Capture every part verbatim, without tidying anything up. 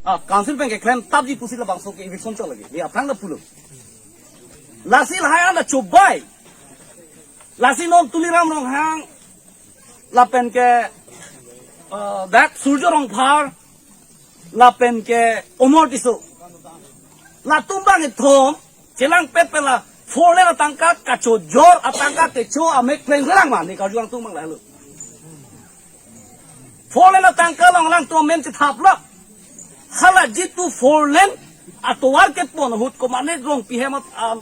Ah, council pen keklem tapji pusi labangso ke eviction chot lagi. Di aphrang ta pulo. Lasi lahai an ta chobai. Lasi non Tuliram Ronghang, lapen ke, ah, dak Surjo Rongphar, lapen ke Omor Tisso. Latum bang ithom, chelangpet pen la four lane atangka kachojor, atangka kecho amek pleng lang ma, ne karju langtum bang lahelo. Four lane atangka along alangtum amen chethap lo. Hala jitu four lane atovar kepon ahut komane Rongpi hem at-, a,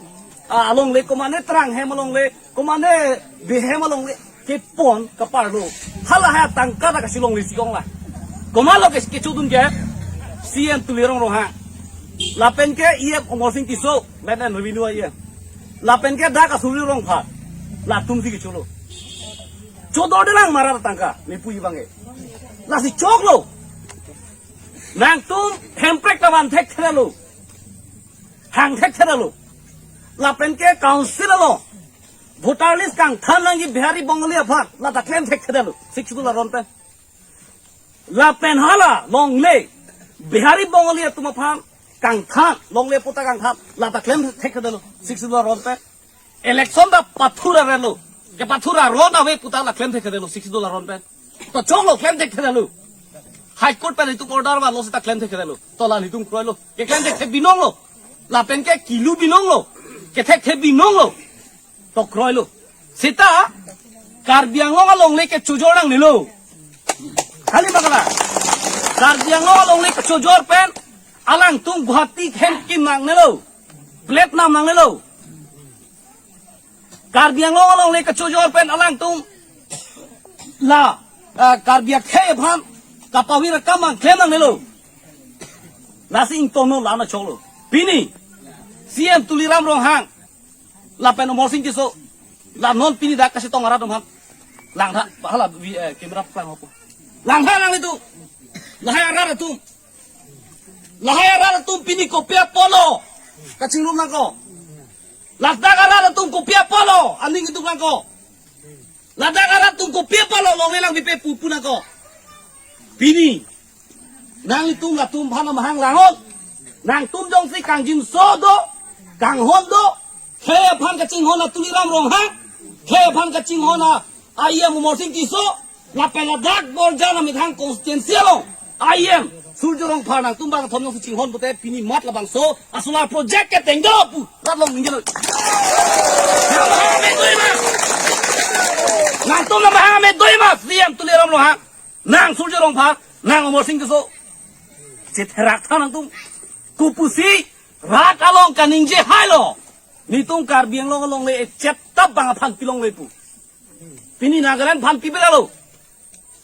a, alongle, komane Terang hem alongle, komane Bey hem alongle kepon kaparlo. Hala hai atangka ta kachelongle si ong la. Komatlo ke kechodun ke? C M Tuliram Ronghang. Lapen ke E M Amarsing Tisso, Land and Revenue E M. Lapen ke dak Surjo Rongphar. Latum si kecholo. Chodorde lang ma rat atangka, ne puji abang ke. Lasi choklo. Nangtum hemprek ta van thekthedetlo. Hang thekthedetlo. Lapen ke council along voter list kangthan nangji Bihari Bengali aphan, la ta klem thekthedetlo, Sixth Schedule aron pen. Lapen hala longle Bihari Bengali atum aphan kangthan, longle patta kangthan, la ta klem thekthedetlo, Sixth Schedule aron pen. Election ta pathur arlo, kepathur aron ave puta la klem thekthedetlo, Sixth Schedule aron pen. To choklo, klem thekthedetlo. High Court pen itum order vanlo seta klem thekthedetlo. To la nelitum kroilo. Keklem thekthe binonglo. Lapen ke kilu binonglo. Kethekthe binonglo. To kroilo. Seta Karbi Anglong alongle kechojor nangnelo. Kali ma kali. Karbi Anglong alongle kechojor pen alangtum Guwahati hen kim nangnelo. Plate nam nangnelo. Karbi Anglong alongle kechojor pen alangtum la, ah, Karbi akhei aphan kapavir akam abang klem nangnelo. Lasi ingtonlo, la na choklo. Pini C M Tuliram Ronghang lapen Amarsing Tisso, la non pini dak kachetong arat atum aphan langtha, hala vi-, eh, camera plang hopo. Langtha nanglitum. Lahai arat atum. Lahai arat atum pini kopi apotlo kachingrum nangkok. Ladak arat atum kopi apotlo aning itum nangkok. Ladak arat atum kopi apotlo longle lang pipe pu pu nangkok. Pini nanglitum latum aphan mahang langot. Nangtum jongsi kangjinso do, kanghon do, khei aphan kachinghon a Tuliram Ronghang, khei aphan kachinghon a E M Amarsing Tisso, lapen ladak Borjan amethang constituency along E M Surjo Rongphar nangtum bang thom nangsi chinghon pute pini mat labangso asolar project keteng do pu rat along ningjelo. Nangtum nang mahang me doi ma, C M Tuliram Ronghang, nang Surjo Rongphar, nang Amarsing Tisso. Chetherak tha nangtum. Kopusi rat along kaningje hailo. Nelitum Karbi Anglong alongle echet ta bang aphan pilongle pu. Pini Nagaland aphan pipedetlo.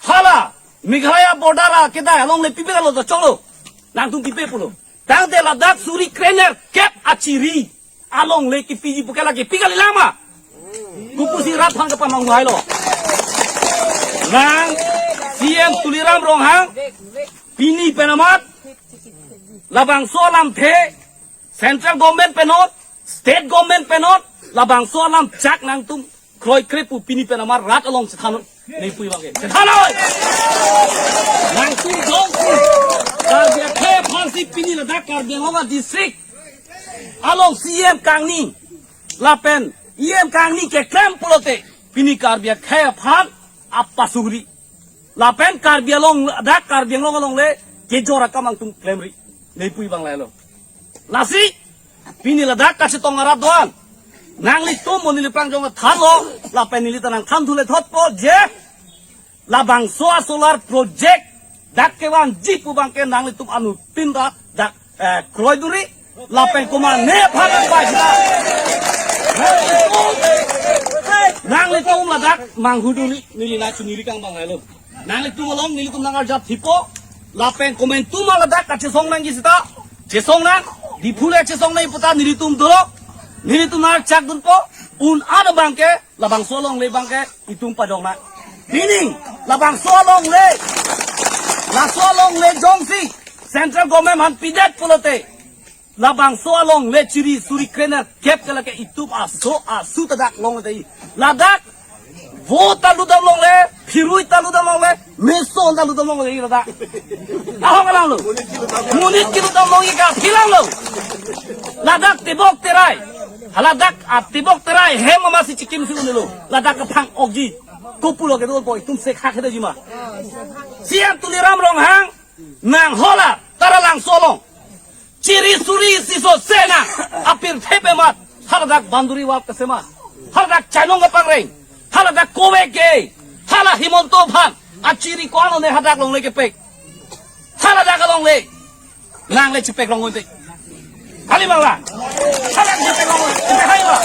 Hala Meghalaya border akedai alongle pipedetlo, to choklo. Nangtum pipe pulo. Tangte ladak suri krenerkep achiri alongle kepiji puke lake pi kali lang ma. Kopusi rat aphan kapamangu hailo. Nang C M Tuliram Ronghang pini pen amat labangso alamthe central government pen non, state government pen non, labangso alam chak nangtum kroikre pu pini pen amat rat along chethan non. Ne pu abang ke chethan oi. Nangtum jongsi Karbi akhei aphansi pini ladak Karbi Anglong district along C M kangni lapen E M kangni keklem pulote pini Karbi akhei aphan apasuri. Lapen Karbi Anglong, dak Karbi Anglong alongle kejor akam nangtum klemri. Ne pu abang lahelo. Lasi pini ladak kachetong arat do-an. Nanglitum mo neli plang jong thanlo, lapen neli ta nangthan thule thotpo je labangso asolar project dak kevanji pu abang ke nanglitum anuttin ta dak, eh, kroidunri, lapen komane aphan bai sita. Nanglitum ladak manghudunri, neli nangchuniri kang abang lahelo. Nanglitum along nelitum nangarjap thipo, lapen komantu ma ladak kachesong nangji sita, chesong nang, Diphu le chesong nangji puta nelitum dolo, nelitum nangchak dunpo, un-an abang ke, labangso alongle abang ke itum pajok nang. Meaning, labangso alongle, laso alongle jongsi central government aphan pidet pulote, labangso alongle chiri suri krenerkep ke lake itum aso asu ta dak long tei. Ladak Vote ta lutdam longle, phirui ta lutdam longle, meson ta lutdam longle, ladak. Ahok alam lo. Monit kelutdam longji kaphi alam lo. Ladak tebok terai. Haladak atebok terai hem amatsi chikimsi un-elo. Ladak kaphang-okji. Kopulo kedo po itum sek hak heda jima. C M Tuliram Ronghang, nang hala Taralangso along chiri suri isi so sena apirthe pemat, haladak boundary wall kesemat, haladak chainong kepangreng, haladak kove ke, hala Himanta aphan achiri ko-an lone hadak longle kepek, haladak alongle nangle chepek rong unte. Kali bangla. Hadak chepek rong unte. Hai ba.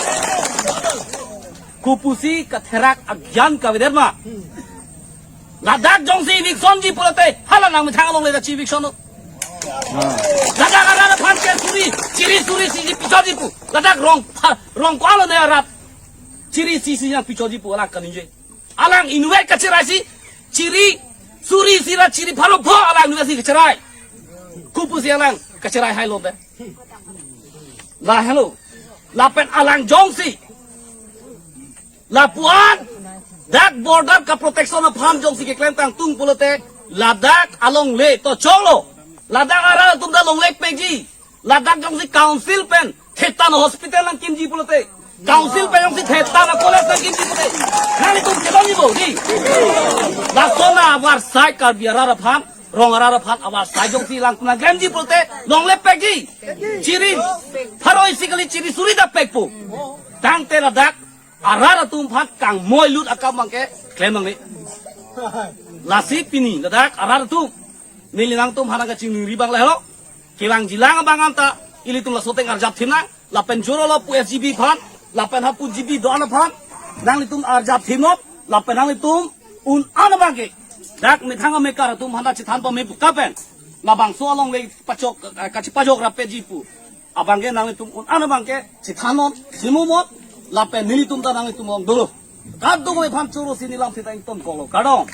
Kopusi katherak agyan kavedet ma. Ladak jongsi eviction ji pulote, hala nangmethang alongle ta chi eviction lo. Ladak arat aphan ke suri, chiri suri isi pichotji pu. Ladak rong pha-, rong ko-an lone arat chiri isi isi nangpichotji pu alang kaningje. Alang inutvet kacherai si, chiri suri isi ra chiri pharo pho alang inutvet si kacherai. Kopusi alang kacherai hai lote. Lahelo. Lapen alang jongsi lapu-an dak border kaprotection aphan jongsi keklem tangtung pulote, ladak alongle to cholo. Ladak arat atum ta longle pekji. Ladak jongsi council pen Thetan hospital nangkimji pulote, council pen jongsi Thetan college nangkimji pulote, nanglitum kelongji bo, di. Lason avarsai Karbi arat aphan, rong arat aphan avarsai jongsi lang nangklemji pulote, longle pekji. Chiri pharo isi kali, chiri suri ta pekpo. Tangte ladak arat atum aphan kangmoi lut akam abangke klem nangne. Lasi pini ladak arat atum, neli nangtum aphan nangkachiningri abang lahelo. Kevangjilang abang anta ilitum laso ateng arjap thim nang, lapen joro lo pu S G B aphan, lapen hapu G B do-an aphan, nanglitum arjap thim non, lapen nanglitum un-an abangke dak methang amekar atum aphan ta chethan pame pu kapen, labangso alongle pachok, eh, kachipajok rapetji pu abangke nanglitum un-an abangke chethan non, simu non, lapen nelitum ta nanglitum along dolo. Kadokave aphan choro si neli lam sita ingtonkoklo. Kardom.